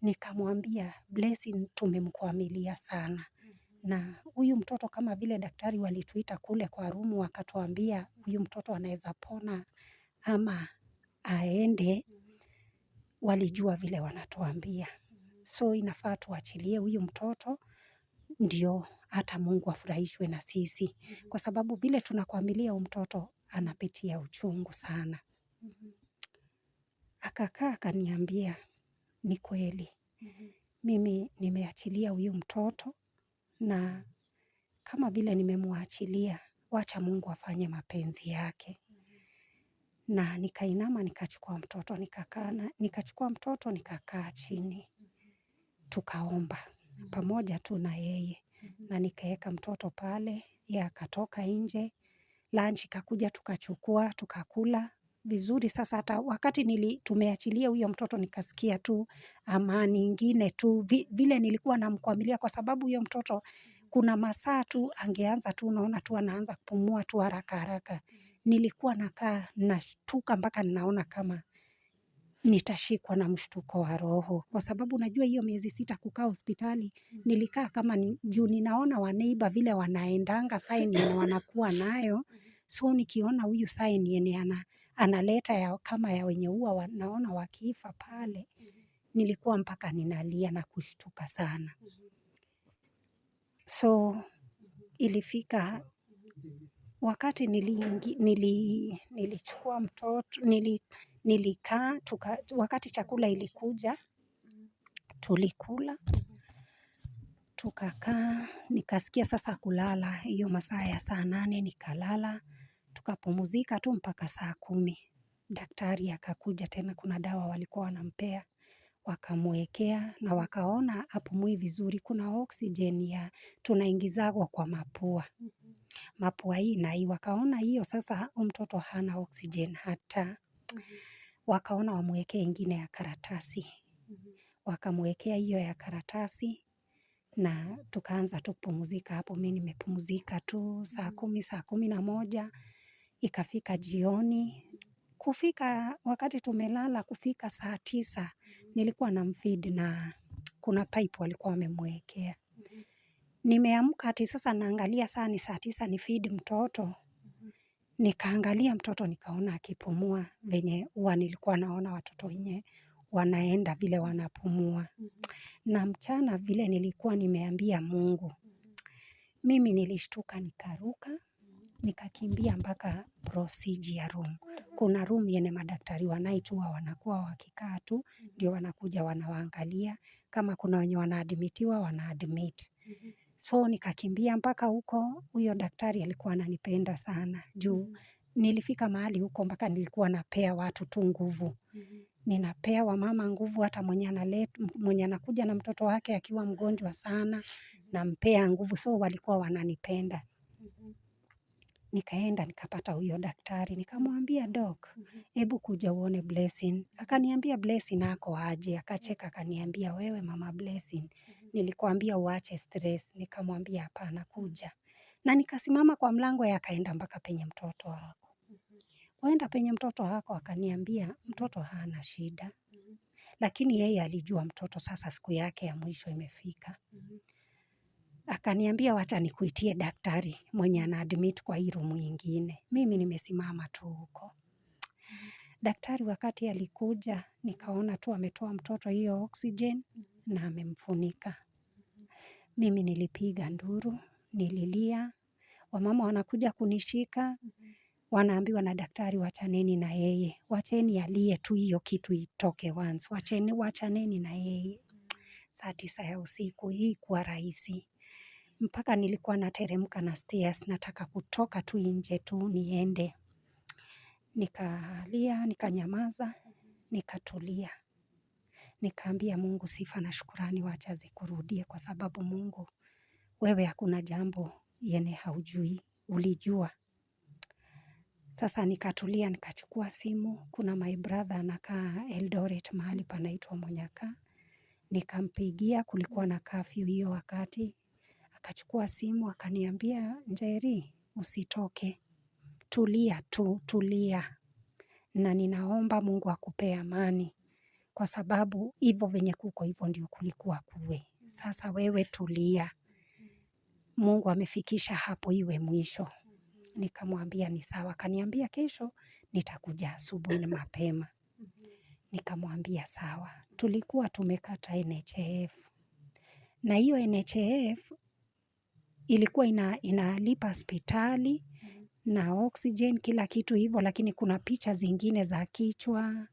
Nikamwambia, "Blessing tumemkwamilia sana. Na huyu mtoto, kama vile daktari walituita kule kwa room wakatuambia huyu mtoto anaweza pona ama aende, walijua vile wanatuambia. So inafaa tuachilie huyu mtoto ndio hata Mungu afurahishwe na sisi. Kwa sababu vile tunakwamilia huyu mtoto anapitia uchungu sana." Akakaa akaniambia, "Ni kweli. Mimi nimeachilia huyu mtoto, na kama vile nimemwachilia, wacha Mungu afanye mapenzi yake." Na nikainama nikachukua mtoto nikakaa nikachukua mtoto nikakaa chini. Tukaomba pamoja tu na yeye. Na nikaeka mtoto pale, yeye akatoka nje, lunch ikakuja, tukachukua, tukakula vizuri. Sasa hata wakati tumeachilia huyo mtoto, nikasikia tu amani ingine tu vile nilikuwa namkwamilia, kwa sababu huyo mtoto kuna masaa tu angeanza tu, unaona tu anaanza kupumua tu haraka haraka. Nilikuwa nakaa nashtuka mpaka ninaona kama nitashikwa na mshtuko wa roho. Kwa sababu unajua hiyo miezi 6 kukaa hospitali, nilikaa kama ni, juu ninaona waneighbour vile wanaendanga, sign yenye wanakuwa nayo. So nikiona huyu sign yenye analeta ya, kama ya wenye huwa naona wakifa pale, nilikuwa mpaka ninalia na kushtuka sana. So ilifika wakati nilichukua mtoto, nilikaa, wakati chakula ilikuja, tulikula, tukakaa, nikasikia sasa kulala, hiyo masaa ya saa 8 nikalala, tukapumzika tu mpaka saa 10. Daktari akakuja tena, kuna dawa walikuwa wanampea, wakamwekea na wakaona hapumui vizuri, kuna oxygen ya tunaingizagwa kwa mapua. Mapua hii na hii, wakaona hiyo sasa huyu mtoto hana oxygen hata. Wakaona wamwekee ingine ya karatasi. Wakamwekea hiyo ya karatasi na tukaanza tu kupumzika hapo. Mi nimepumzika tu saa 10, saa 11, ikafika jioni. Kufika wakati tumelala, kufika saa 9, nilikuwa namfeed na kuna pipe walikuwa wamemwekea. Nimeamka ati sasa naangalia saa ni saa 9 nifeed mtoto. Nikaangalia mtoto nikaona akipumua venye huwa nilikuwa naona watoto wenye wanaenda vile wanapumua. Na mchana vile nilikuwa nimeambia Mungu, mimi nilishtuka nikaruka, nikakimbia mpaka procedure room. Kuna room yenye madaktari wa night huwa wanakuwa wakikaa tu, ndio wanakuja wanawaangalia. Kama kuna wenye wanaadmitiwa wanaadmit. So nikakimbia mpaka huko. Huyo daktari alikuwa ananipenda sana juu nilifika mahali huko mpaka nilikuwa napea watu tu nguvu. Ninapea wamama nguvu, hata mwenye anakuja na mtoto wake akiwa mgonjwa sana, nampea nguvu. So walikuwa wananipenda. Nikaenda nikapata huyo daktari, nikamwambia doc, hebu kuja uone Blessing. Akaniambia Blessing ako aje? Akacheka akaniambia wewe mama Blessing, nilikuambia uache stress. Nikamwambia hapana, kuja. Na nikasimama kwa mlango, yeye akaenda mpaka penye mtoto wako. Kuenda penye mtoto wako akaniambia mtoto hana shida, lakini yeye alijua mtoto sasa siku yake ya mwisho imefika. Akaniambia wacha nikuitie daktari mwenye ana-admit kwa hii room ingine. Mimi nimesimama tu huko. Daktari wakati alikuja, nikaona tu ametoa mtoto hiyo oxygen na amemfunika. Mimi nilipiga nduru, nililia, wamama wanakuja kunishika, wanaambiwa na daktari wachaneni na yeye, wacheni alie tu hiyo kitu itoke once, wacheni, wachaneni na yeye. Saa 9 ya usiku, hii kuwa rahisi. Mpaka nilikuwa nateremka na stairs, nataka kutoka tu nje tu niende. Nikalia, nikanyamaza, nikatulia. Nikaambia Mungu sifa na shukurani wacha zikurudie kwa sababu Mungu wewe hakuna jambo yenye haujui, ulijua. Sasa nikatulia, nikachukua simu, kuna my brother anakaa Eldoret mahali panaitwa Munyaka. Nikampigia, kulikuwa na curfew hiyo wakati. Akachukua simu, akaniambia Njeri, usitoke. Tulia tu, tulia. Na ninaomba Mungu akupee amani. Kwa sababu hivyo venye kuko hivyo ndio kulikuwa kuwe. Sasa wewe tulia. Mungu amefikisha hapo iwe mwisho. Nikamwambia ni sawa. Akaniambia kesho nitakuja asubuhi na mapema. Nikamwambia sawa. Tulikuwa tumekata NHIF. Na hiyo NHIF ilikuwa inalipa hospitali na oxygen kila kitu hivyo, lakini kuna picha zingine za kichwa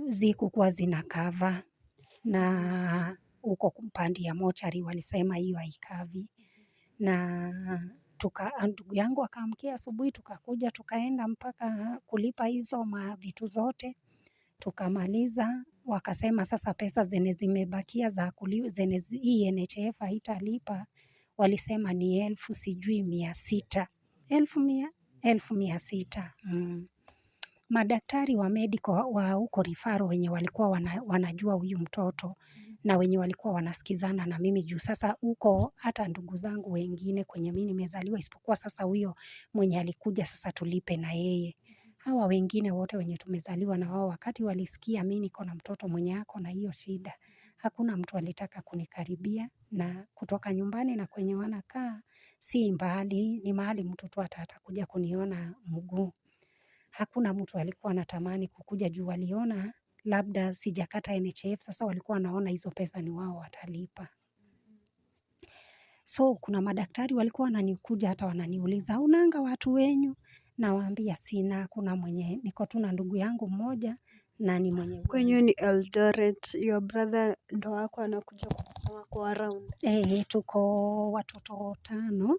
zikukuwa zina cover, na huko pande ya mochari walisema hiyo haikavi. Na ndugu yangu akaamkia asubuhi, tukakuja tukaenda mpaka kulipa hizo mavitu zote, tukamaliza. Wakasema sasa pesa zenye zimebakia za zenye hii NHIF haitalipa, walisema ni elfu sijui 600, 1,600. Madaktari wa medical wa huko referral wenye walikuwa wanajua huyu mtoto na wenye walikuwa wanasikizana na mimi juu sasa huko hata ndugu zangu wengine kwenye mimi nimezaliwa, isipokuwa sasa huyo mwenye alikuja sasa tulipe na yeye. Hawa wengine wote wenye tumezaliwa na wao wakati walisikia mimi niko na mtoto mwenye ako na hiyo shida, hakuna mtu alitaka kunikaribia. Na kutoka nyumbani na kwenye wanakaa si mbali, ni mahali mtu tu atakuja kuniona mguu. Hakuna mtu alikuwa anatamani kukuja juu waliona labda sijakata NHIF, sasa walikuwa wanaona hizo pesa ni wao watalipa. So kuna madaktari walikuwa wananikuja hata wananiuliza, hunanga watu wenyu? Nawaambia sina, kuna mwenye niko tu na ndugu yangu mmoja na ni mwenye Kwenyu ni Eldoret, your brother ndo wako anakuja wako around. Eh, tuko watoto 5,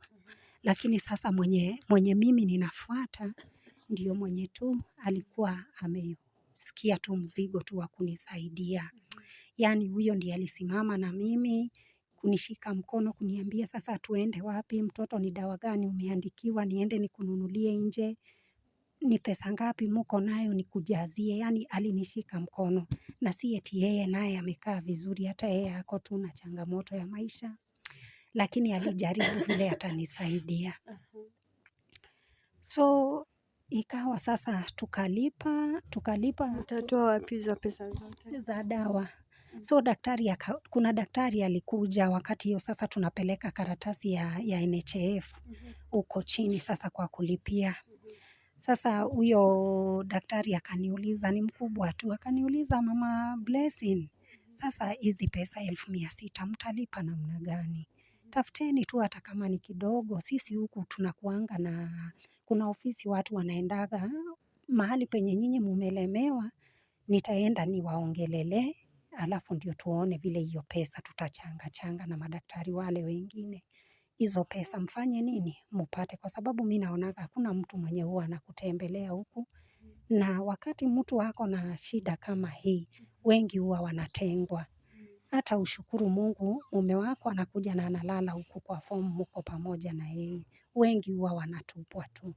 lakini sasa mwenye mimi ninafuata ndio mwenye tu alikuwa amesikia tu mzigo tu wa kunisaidia. Yaani huyo ndiye alisimama na mimi kunishika mkono kuniambia sasa tuende wapi, mtoto ni dawa gani umeandikiwa, niende nikununulie nje, ni pesa ngapi muko nayo nikujazie. Yaani alinishika mkono, na si eti yeye naye amekaa vizuri, hata yeye ako tu na changamoto ya maisha, lakini alijaribu vile atanisaidia. So ikawa sasa tukalipa Mtatoa wapi hizo pesa zote? Za dawa. So kuna daktari alikuja wakati hiyo sasa tunapeleka karatasi ya NHIF huko chini sasa kwa kulipia. Sasa huyo daktari akaniuliza, ni mkubwa tu, akaniuliza Mama Blessing, sasa hizi pesa 600,000 mtalipa namna gani? Tafuteni tu hata kama ni kidogo, sisi huku tunakuanga na kuna ofisi watu wanaendaga Mahali penye nyinyi mumelemewa, nitaenda niwaongelelee, alafu ndio tuone vile hiyo pesa tutachanga changa na madaktari wale wengine. Hizo pesa mfanye nini? Mupate, kwa sababu mi naonaga hakuna mtu mwenye huwa anakutembelea huku. Na wakati mtu ako na shida kama hii, wengi huwa wanatengwa. Hata ushukuru Mungu, mume wako anakuja na analala huku kwa fomu, muko pamoja na yeye. Wengi huwa wanatupwa tu.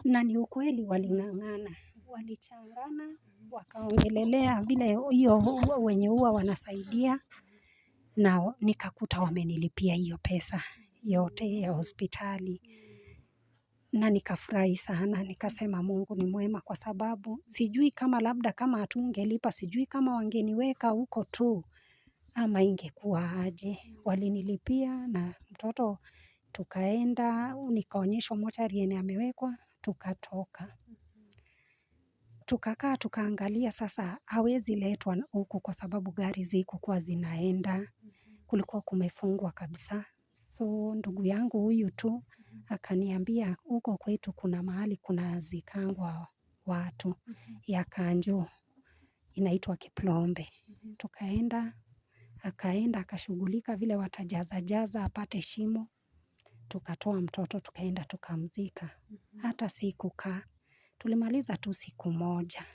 Na ni ukweli waling'ang'ana, walichangana, wakaongelelea vile hiyo wenye huwa wanasaidia, na nikakuta wamenilipia hiyo pesa yote ya hospitali. Na nikafurahi sana, nikasema Mungu ni mwema, kwa sababu sijui kama labda kama hatungelipa, sijui kama wangeniweka huko tu ama ingekuwa aje. Walinilipia na mtoto tukaenda, nikaonyeshwa mochari yenye amewekwa, tukatoka. Tukakaa tukaangalia, sasa hawezi letwa huku kwa sababu gari zikukuwa zinaenda, kulikuwa kumefungwa kabisa. So ndugu yangu huyu tu akaniambia huko kwetu kuna mahali kuna zikangwa watu ya Kanjo inaitwa Kiplombe. Tukaenda, akaenda akashughulika vile watajaza jaza apate shimo. Tukatoa mtoto tukaenda tukamzika. Hata sikukaa, tulimaliza tu siku moja.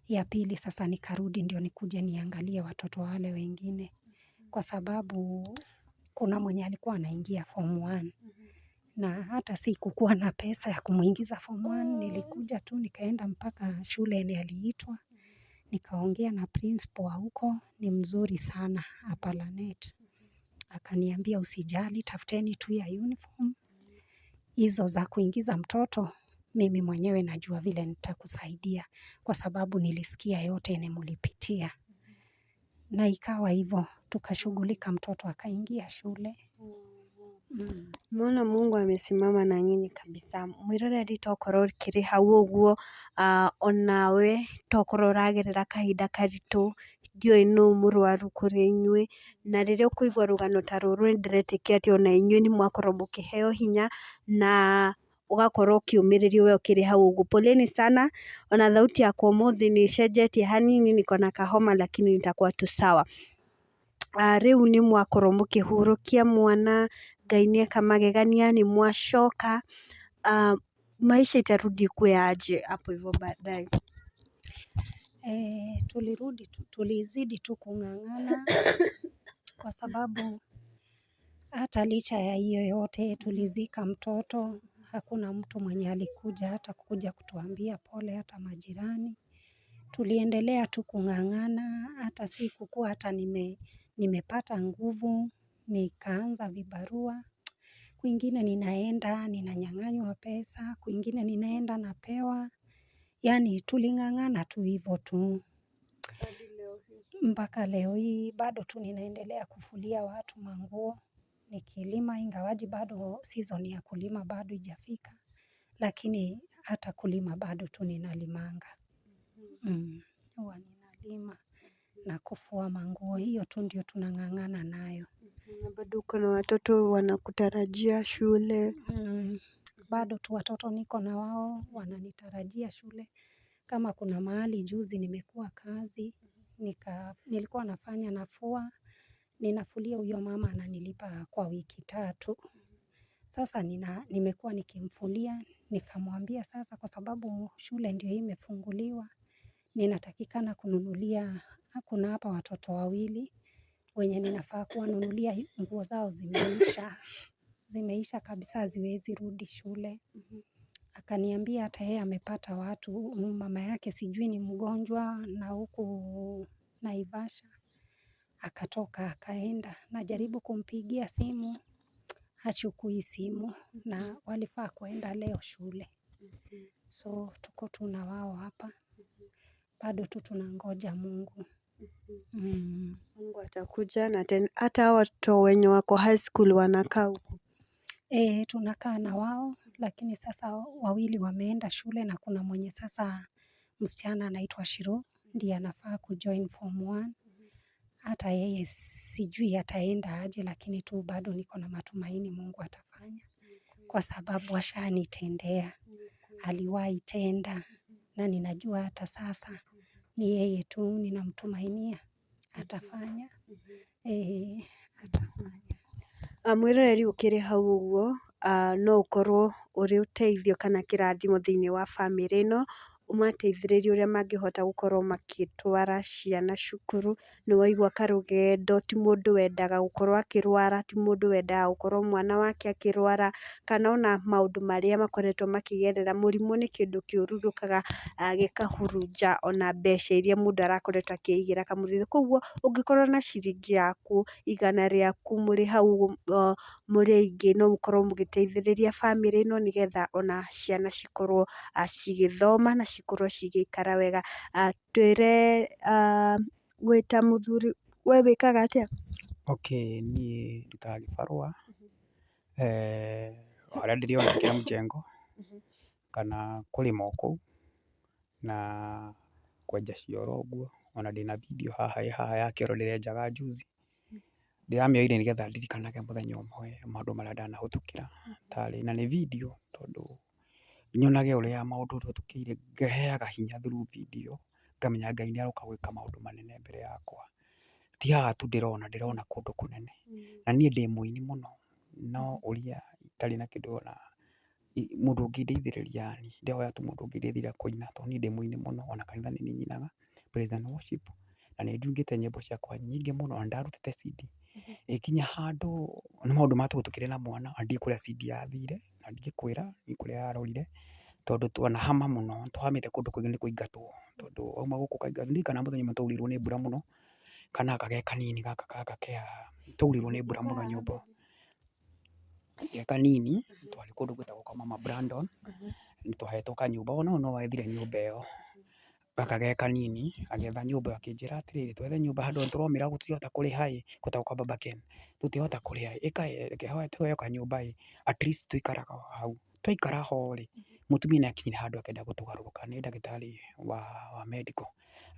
Ya pili sasa nikarudi ndio nikuje niangalie watoto wale wengine, kwa sababu kuna mwenye alikuwa anaingia form 1 na hata sikukuwa na pesa ya kumuingiza form 1. Nilikuja tu nikaenda mpaka shule yenye aliitwa, nikaongea na principal wa huko, ni mzuri sana hapa Lanet. Akaniambia usijali, tafuteni tu ya uniform hizo za kuingiza mtoto, mimi mwenyewe najua vile nitakusaidia, kwa sababu nilisikia yote yenye mulipitia. Na ikawa hivyo, tukashughulika, mtoto akaingia shule. Mona Mungu amesimama na nyinyi kabisa. Mwiroreri tokorwo ũkĩrĩ hau ũguo, onawe tokorwo ũragerera kahinda karitũ, ndiũĩ nũ mũrwaru kũrĩ inyuĩ, na rĩrĩa ũkũigua rũgano ta rũrũ nĩ ndĩretĩkia atĩ ona inyuĩ nĩ mwakorwo mũkĩheo hinya na ũgakorwo ũkĩũmĩrĩrio we ũkĩrĩ hau ũguo. Poleni sana, ona thauti yakwa ũmũthĩ nĩ ĩcenjetie hanini, niko na kahoma lakini nitakuwa tu sawa. Rĩu nĩ mwakorwo mũkĩhurũkia mwana, Ngai nĩ eka magegania, nĩ mwacoka. Maisha itarudi ikuwe aje hapo hivyo baadaye? Tulirudi tu, tulizidi tu kung'ang'ana kwa sababu hata licha ya hiyo yote tulizika mtoto, hakuna mtu mwenye alikuja hata kuja kutuambia pole, hata majirani. Tuliendelea tu kung'ang'ana, hata sikukuwa hata nimepata nguvu, nikaanza vibarua. Kwingine ninaenda ninanyang'anywa pesa, kwingine ninaenda napewa. Yaani tuling'ang'ana tu hivyo tu mpaka leo hii bado tu ninaendelea kufulia watu manguo nikilima, ingawaji bado season ya kulima bado haijafika, lakini hata kulima bado tu ninalimanga. Huwa ninalima na kufua manguo, hiyo tu ndio tunang'ang'ana nayo. Na bado uko na watoto wanakutarajia shule. Bado tu watoto niko na wao wananitarajia shule. Kama kuna mahali juzi nimekuwa kazi, nilikuwa nafanya nafua, ninafulia huyo mama ananilipa kwa wiki 3. Sasa nimekuwa nikimfulia, nikamwambia sasa kwa sababu shule ndio imefunguliwa, ninatakikana kununulia, kuna hapa watoto wawili wenye ninafaa kuwanunulia nguo zao zimeisha. Zimeisha kabisa, haziwezi rudi shule. Akaniambia hata yeye amepata watu, mama yake sijui ni mgonjwa na huku Naivasha. Akatoka akaenda, najaribu kumpigia simu, hachukui simu, na walifaa kuenda leo shule. So tuko tu na wao hapa, bado tu tunangoja Mungu. Mungu atakuja na hata watoto wenye wako high school wanakaa huku. Tunakaa na wao, lakini sasa wawili wameenda shule na kuna mwenye sasa msichana anaitwa Shiro, ndiye anafaa kujoin form 1. Hata yeye sijui ataenda aje, lakini tu bado niko na matumaini Mungu atafanya, kwa sababu ashanitendea. aliwahi tenda, na ninajua hata sasa ni yeye tu ninamtumainia atafanya. Atafanya. Mwĩroreri ũkĩrĩ hau ũguo, no ũkorwo ũrĩ ũteithio kana kĩrathimo thĩinĩ wa bamĩrĩ ĩno, ũmateithĩrĩrie ũrĩa mangĩhota gũkorwo magĩtwara ciana cukuru. Nĩ waigua karũgendo, ti mũndũ wendaga gũkorwo akĩrwara, ti mũndũ wendaga gũkorwo mwana wake akĩrwara, kana ona maũndũ marĩa makoretwo makĩgerera. Mũrimũ nĩ kĩndũ kĩũru gĩũkaga gĩkahurunja ona mbeca iria mũndũ arakoretwo akĩigĩra kamũthithũ. Koguo ũngĩkorwo na ciringi yaku, igana rĩaku, mũrĩ hau ũguo mũrĩ aingĩ, no mũkorwo mũgĩteithĩrĩria bamĩrĩ ĩno, nĩgetha ona ciana cikorwo cigĩthoma na cikorwo cigĩikara wega. Twĩre wĩ ta mũthuri we wĩkaga atĩa? Okay, niĩ ndutaga gĩbarũa harĩa ndĩrĩona kĩa mjengo kana kũrĩma o kũu na kwenja cioro ũguo, ona ndĩna video haha ĩ haha ya kĩoro ndĩrenjaga juzi. Ndĩramĩoire nĩgetha ndirikanage mũthenya ũmwe maũndũ marĩa ndanahĩtũkĩra tarĩ, na nĩ video tondũ nyonage ũrĩa maũndũ hĩtũkĩire, ngeheaga hinya through video, ngamenya Ngai nĩ aroka gwĩka maũndũ manene mbere yakwa. Ti haha tu ndĩrona, ndĩrona kũndũ kũnene. Na niĩ ndĩ mũini mũno, no ũrĩa itarĩ na kĩndũ ona mũndũ ũngĩndeithĩrĩria yani, ndĩhoya tu mũndũ ũngĩndeithĩrĩria kũina tondũ niĩ ndĩ mũini mũno, ona kanitha nĩ nyinaga praise and worship, na nĩ ndungĩte nyĩmbo ciakwa nyingĩ mũno na ndarutĩte CD. Ĩkinya handũ nĩ maũndũ matũhĩtũkĩire na mwana na ndiũĩ kũrĩa CD yathire na ndingĩkwĩra nĩ kũrĩa yarorire tondũ twanahama mũno, tũhamĩte kũndũ kũingĩ nĩ kũingatwo tondũ wauma gũkũ ũkaingatwo. Ndirikanaga mũthenya ũmwe twaurĩirwo nĩ mbura mũno, kana gaka ge kanini gaka gaka ke haha, twaurĩirwo nĩ mbura mũno nyũmba ge kanini, twarĩ kũndũ gwĩtagwo kwa mama Brandon, nĩ twahetwo kanyũmba, ona ũyũ no wethire nyũmba ĩyo, gaka ge kanini, agĩetha nyũmba ĩyo akĩnjĩra atĩrĩrĩ, twethe nyũmba handũ tũromĩra gũkũ tũtingĩhota kũrĩha ĩ, gwĩtagwo kwa baba Ken, tũtingĩhota kũrĩha ĩ, ĩka reke tũheo kanyũmba ĩ, at least tũikaraga o hau. Twaikara ho rĩ, mũtumia nĩ akinyire handũ akĩenda gũtũgarũrũka, nĩ ndagĩtarĩ wa medical,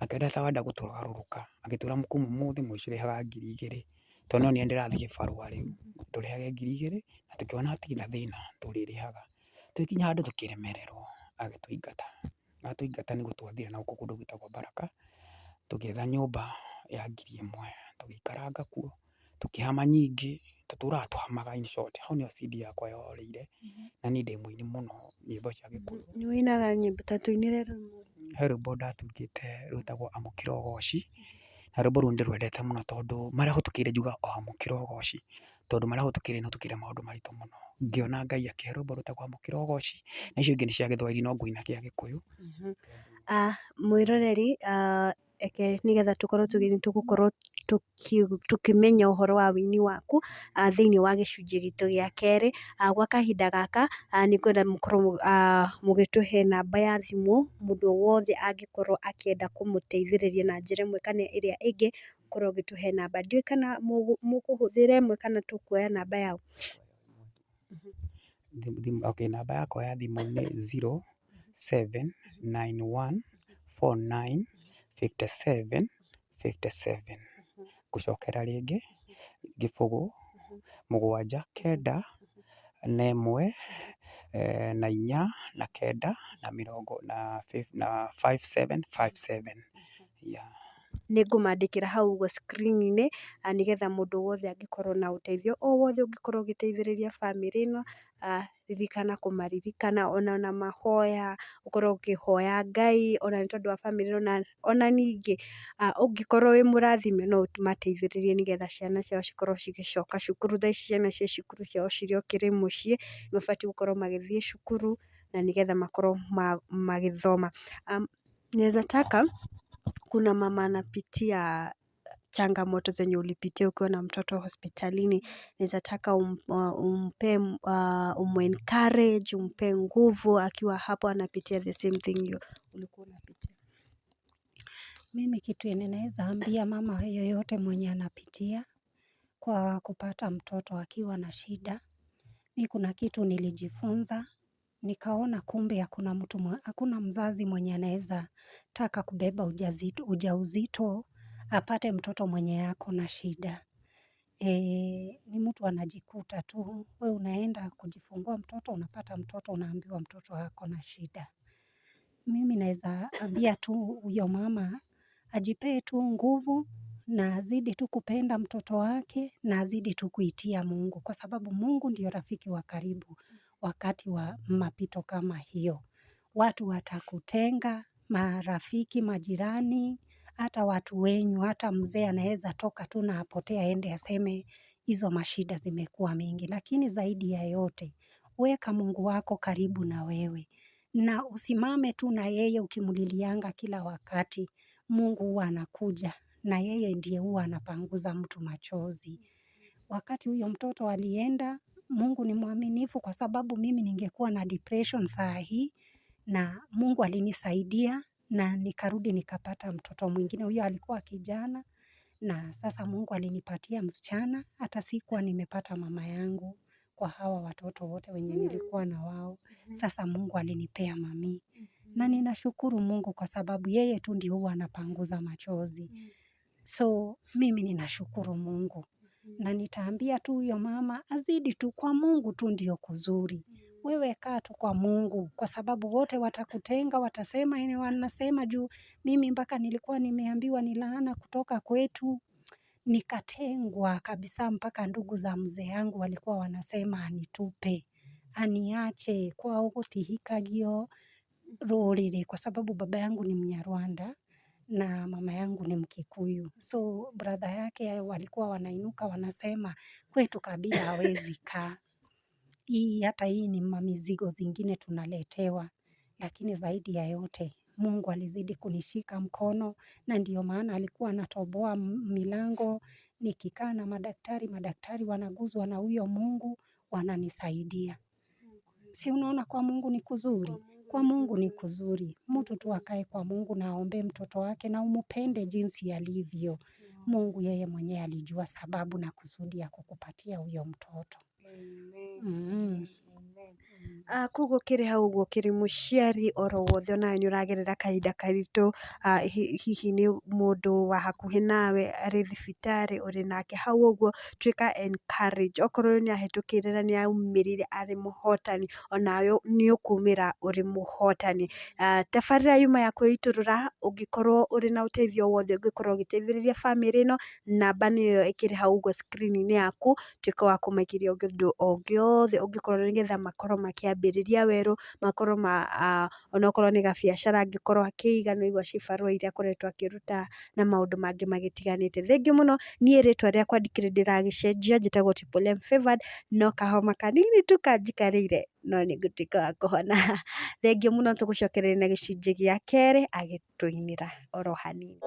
akĩenda ta wenda gũtũgarũrũka, agĩtwĩra kuma ũmũthĩ mũrĩrĩhaga 2,000, tondũ no niĩ ndĩrathiĩ gĩbarũa rĩu, tũrĩhage 2,000 na tũkĩona hatirĩ na thĩna tũrĩrĩhaga. Tũgĩkinya handũ tũkĩremererwo, agĩtũingata, atũingata nĩguo twathire na gũkũ kũndũ gwĩtagwo Baraka, tũgĩetha nyũmba ya 1,000, tũgĩikaranga kuo, tũkĩhama nyingĩ, tũtũraga tũhamaga in short, hau nĩho CD yakwa yorĩire, na niĩ ndĩ mũini mũno nyĩmbo cia Gĩkũyũ. Nĩ ũinaga nyĩmbo ta tũinĩre rũmwe. He rwĩmbo ndatungĩte rwĩtagwo Amũkĩra Ũgoci, na rwĩmbo rũu nĩ ndĩrwendete mũno tondũ marĩa hĩtũkĩire njugaga o amũkĩra ũgoci, tondũ marĩa hĩtũkĩire nĩ hĩtũkĩire maũndũ maritũ mũno. Ngĩona Ngai akĩhe rwĩmbo rwĩtagwo Amũkĩra Ũgoci, na icio ingĩ nĩ cia Gĩthwaĩri no ngũina kĩa Gĩkũyũ. Mwĩroreri, reke nĩgetha tũkorwo tũgũkorwo tũkĩmenya ũhoro wa wĩini waku thĩinĩ wa gĩcunjĩ gitũ gĩa kerĩ. Gwa kahinda gaka nĩ ngwenda mũkorwo mũgĩtũhe namba ya thimũ mũndũ o wothe angĩkorwo akĩenda kũmũteithĩrĩria na njĩra ĩmwe kana ĩrĩa ĩngĩ, ũkorwo ũgĩtũhe namba. Ndiũĩ kana mũkũhũthĩra ĩmwe kana tũkuoya namba yao. Okay, namba yakwa ya thimũ nĩ 0791495757. Ngũcokera rĩngĩ, 0 7 9 na 1 na 4 na 9 na mĩrongo na 5757. Yeah. Nĩ ngũmandĩkĩra hau ũguo screen-inĩ nĩgetha mũndũ wothe angĩkorwo na ũteithio o wothe ũngĩkorwo ũgĩteithĩrĩria bamĩrĩ ĩno, ririkana kũmaririkana ona na mahoya, ũkorwo ũkĩhoya Ngai ona nĩ tondũ wa bamĩrĩ ĩno, ona ningĩ ũngĩkorwo wĩ mũrathime no ũmateithĩrĩrie nĩgetha ciana ciao cikorwo cigĩcoka cukuru. Thaa ici ciana ciĩ cukuru ciao cirĩ o kĩrĩ mũciĩ, mabatiĩ gũkorwo magĩthiĩ cukuru na nĩgetha makorwo magĩthoma. Naweza taka kuna mama anapitia changamoto zenye ulipitia ukiwa na mtoto hospitalini, naweza taka umpe umu-encourage, umpe nguvu akiwa hapo anapitia the same thing ulikuwa unapitia. Mimi kitu yenye naweza ambia mama yoyote mwenye anapitia kwa kupata mtoto akiwa na shida, mi kuna kitu nilijifunza, nikaona kumbe hakuna mtu, hakuna mzazi mwenye anaweza taka kubeba ujauzito apate mtoto mwenye ako na shida. Ni mtu anajikuta tu, we unaenda kujifungua mtoto, unapata mtoto, unaambiwa mtoto ako na shida. Mimi naweza ambia tu huyo mama ajipee tu nguvu na azidi tu kupenda mtoto wake na azidi tu kuitia Mungu, kwa sababu Mungu ndio rafiki wa karibu wakati wa mapito kama hiyo. Watu watakutenga, marafiki, majirani, hata watu wenyu, hata mzee anaweza toka tu na apotee aende aseme hizo mashida zimekuwa mingi. Lakini zaidi ya yote, weka Mungu wako karibu na wewe na usimame tu na yeye ukimlilianga kila wakati. Mungu huwa anakuja na yeye ndiye huwa anapanguza mtu machozi. Wakati huyo mtoto alienda, Mungu ni mwaminifu kwa sababu mimi ningekuwa na depression saa hii, na Mungu alinisaidia na nikarudi nikapata mtoto mwingine. Huyo alikuwa kijana na sasa Mungu alinipatia msichana. Hata sikuwa nimepata mama yangu kwa hawa watoto wote wenye nilikuwa na wao. Sasa Mungu alinipea mami na ninashukuru Mungu kwa sababu yeye tu ndio huwa anapanguza machozi. So mimi ninashukuru Mungu na nitaambia tu huyo mama azidi tu kwa Mungu tu ndio kuzuri. Wewe kaa tu kwa Mungu kwa sababu wote watakutenga, watasema ene wanasema juu mimi mpaka nilikuwa nimeambiwa ni laana kutoka kwetu, nikatengwa kabisa mpaka ndugu za mzee yangu walikuwa wanasema anitupe, aniache kwao gũtihikagio rũrĩrĩ, kwa sababu baba yangu ni Mnyarwanda na mama yangu ni Mkikuyu. So brother yake walikuwa wanainuka wanasema kwetu kabila hawezi kaa. Hii hata hii ni mamizigo zingine tunaletewa, lakini zaidi ya yote Mungu alizidi kunishika mkono, na ndiyo maana alikuwa anatoboa milango. Nikikaa na madaktari, madaktari wanaguzwa na huyo Mungu, wananisaidia. Si unaona kwa Mungu ni kuzuri? Kwa Mungu ni kuzuri. Mtu tu akae kwa Mungu na aombee mtoto wake na umupende jinsi alivyo. Mungu yeye mwenyewe alijua sababu na kusudi ya kukupatia huyo mtoto. Koguo kĩrĩ hau ũguo kĩrĩ mũciari oro wothe onawe nĩ ũragerera kahinda karitũ, hihi nĩ mũndũ wa hakuhĩ nawe arĩ thibitarĩ ũrĩ nake hau ũguo, tuĩka encourage, okorwo nĩ ahĩtũkĩire na nĩ aumĩrire arĩ mũhotani, onawe nĩ ũkumĩra ũrĩ mũhotani. Tabarĩra yuma ya kwĩitũrũra, ũngĩkorwo ũrĩ na ũteithio wothe ũngĩkorwo ũgĩteithĩrĩria bamĩrĩ ĩno, namba nĩyo ĩkĩrĩ hau ũguo screen -inĩ yaku, tuĩka wa kũmaikĩria ũndũ o gĩothe ũngĩkorwo nĩgetha makorwo makĩambĩrĩria werũ, makorwo ma onokorwo nĩ gabiacara angĩkorwo akĩiga nĩ waigua cibarũa iria akoretwo akĩruta na maũndũ mangĩ magĩtiganĩte. Thengiũ mũno, niĩ rĩtwa rĩakwa ndikĩrĩ ndĩragĩcenjia, njĩtagwo Triple M Favored, no kahoma kanini tu kanjikarĩire no nĩ ngũtuĩka wa kũhona. Thengiũ mũno, tũgũcokereria na gĩcunjĩ gĩa kerĩ agĩtũinĩra oro hanini.